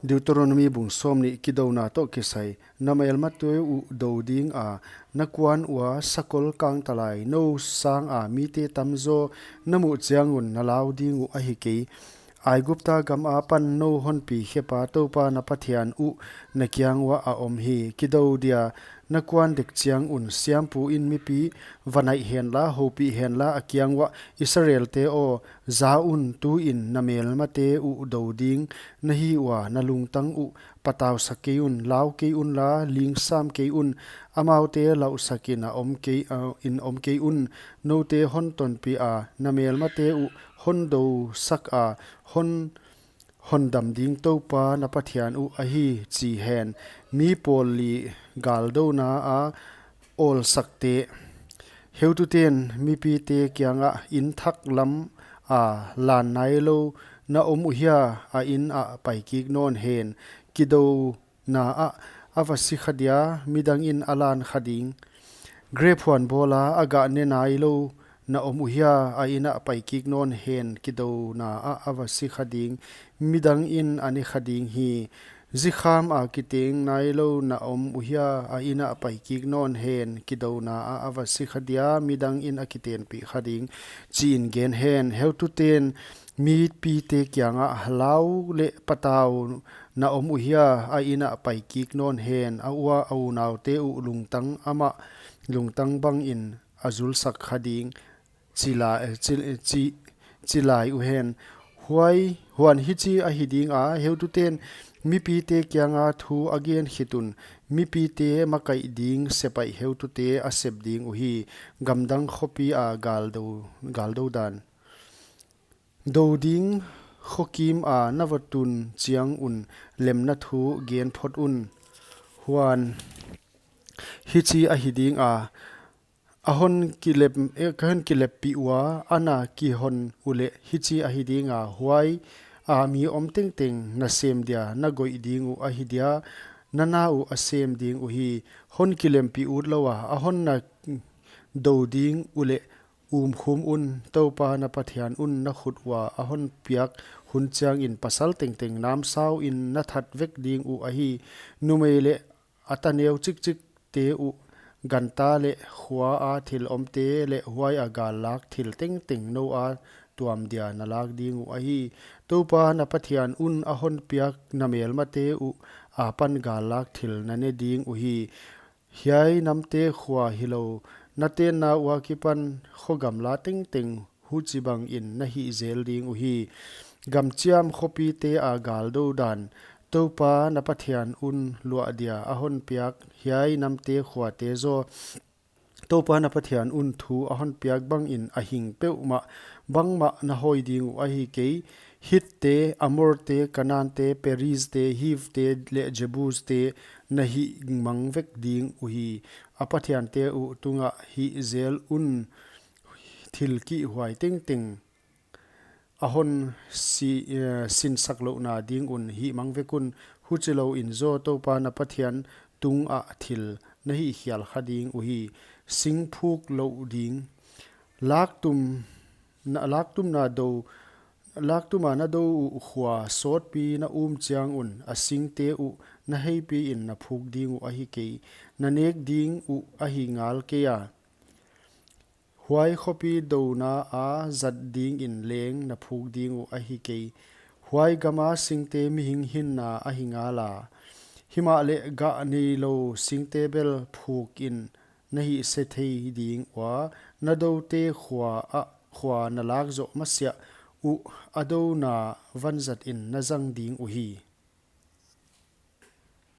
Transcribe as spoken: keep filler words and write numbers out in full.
Deuteronomi bung sawmnih. Kidouna toh kisai. Na melmate uh dou ding a, na kuan ua sakol kangtalai, nou sanga mite tamzaw na muh chiang un na lau ding uh ahi kei. Aigupta gam apan nou honpi khepa Toupa na Pathian uh na kiang uah a om hi. Kidou dia na kuan dek chiang un siampu in mipi va naih henla, houpih henla a kiang uah, Israelte aw, za un, tuin na melmate uh dou ding na hi ua, na lungtang uh patausak kei un, lau kei unla, lingsam kei un, amaute lauhsakin a om kei, a, in om kei un, noute hon tonpih a, na melmate uh hon dousak a, hon hondam ding Toupa na Pathian uh ahi, chi hen. Mi pawl li galdouna a awlsakte. Heututen mipite kiangah, in thak lam a lan nailou na om uhia, a in ah paikik nawn hen. Kidouna ah a va si kha dia, midang in a lan kha ding. Grep huan bawla a gah ne nailou na om uhia, a in ah paikik nawn hen. Kidouna ah a va si kha ding, midang in a ne kha ding hi. Zikham a kiteng nailou na om uhia, a in ah paikik nawn hen. Kidouna ah a va si kha dia, midang in a kitenpih kha ding, chiin gen hen. Heututen mipite kiangah, lau leh patau na om uhia, a in ah paikik nawn hen. A ua a unaute uh lungtang amah lungtang bangin a zulsak kha ding, chi lai, chi, chi, chi lai uhen. Huai, huan hichi ahi ding a, heututen mipite kianga thu a gen khit un, mipite makaih ding sepaih heutute a sep ding uhi. Gamdang khopi a galdou, galdou dan. Dou ding khokim a na va tun chiang un lemna thu gen phot un. Huan hichi ahi ding a, a hon kilep, eh, ka hon kileppih ua, ana kihon uleh hichi ahi ding a, huai a mi om tengteng na sem dia na goih ding uh ahi dia, na na uh a sem ding uhi. Hon kilempih utlou a, a hon na dou ding uleh umkhum un, Toupa na Pathian un na khut ua a hon piak hun chiangin pasal tengteng namsau in na that vek ding uh ahi. Numei leh a ta neu chikchik te uh, ganta leh khua a thil omte leh huai a gallak thil tengteng nou a tuam dia na lak ding uh ahi. Toupa na Pathian un a hon piak na melmate uh apan gallak thil na ne ding uhi. Hiai namte khua hilou, na tenna ua kipan kho gamla tengteng huchibangin na hih zel ding uhi. Gamchiam khopite a galdou dan. Toupa na Pathian un luah dia a hon piak hiai namte khuate zaw, Toupa na Pathian un thu a hon piak bangin a hing peuhmah, bangmah na hawi ding uh ahi kei. Hitte, Amorte, Kanante, Perizte, Hivte leh Jebuste na hihmang vek ding uhi. A pathiante uh tungah hih zel un, thil kihhuai tengteng a hon si, eh, sinsak louhna ding un hihmang vek un, huchilou in zaw Toupa na Pathian tungah thil na hihkhial kha ding uhi. Singphuk louh ding. Laktum na, laktum na dou, laktum a na dou uh khua sawtpi na um chiang un, a singte uh na heipi in na phuk ding uh ahi kei, na nek ding uh ahi ngal kei a. Huai khopi douna a zat dingin leng na phuk ding uh ahi kei. Huai gama singte mihing hinna ahi ngal a. Himahleh gah neilou singte bel phuk in na hihse thei ding ua, na doute khua ah, khua na lak zoh masiah uh a douna vanzat in na zang ding uhi.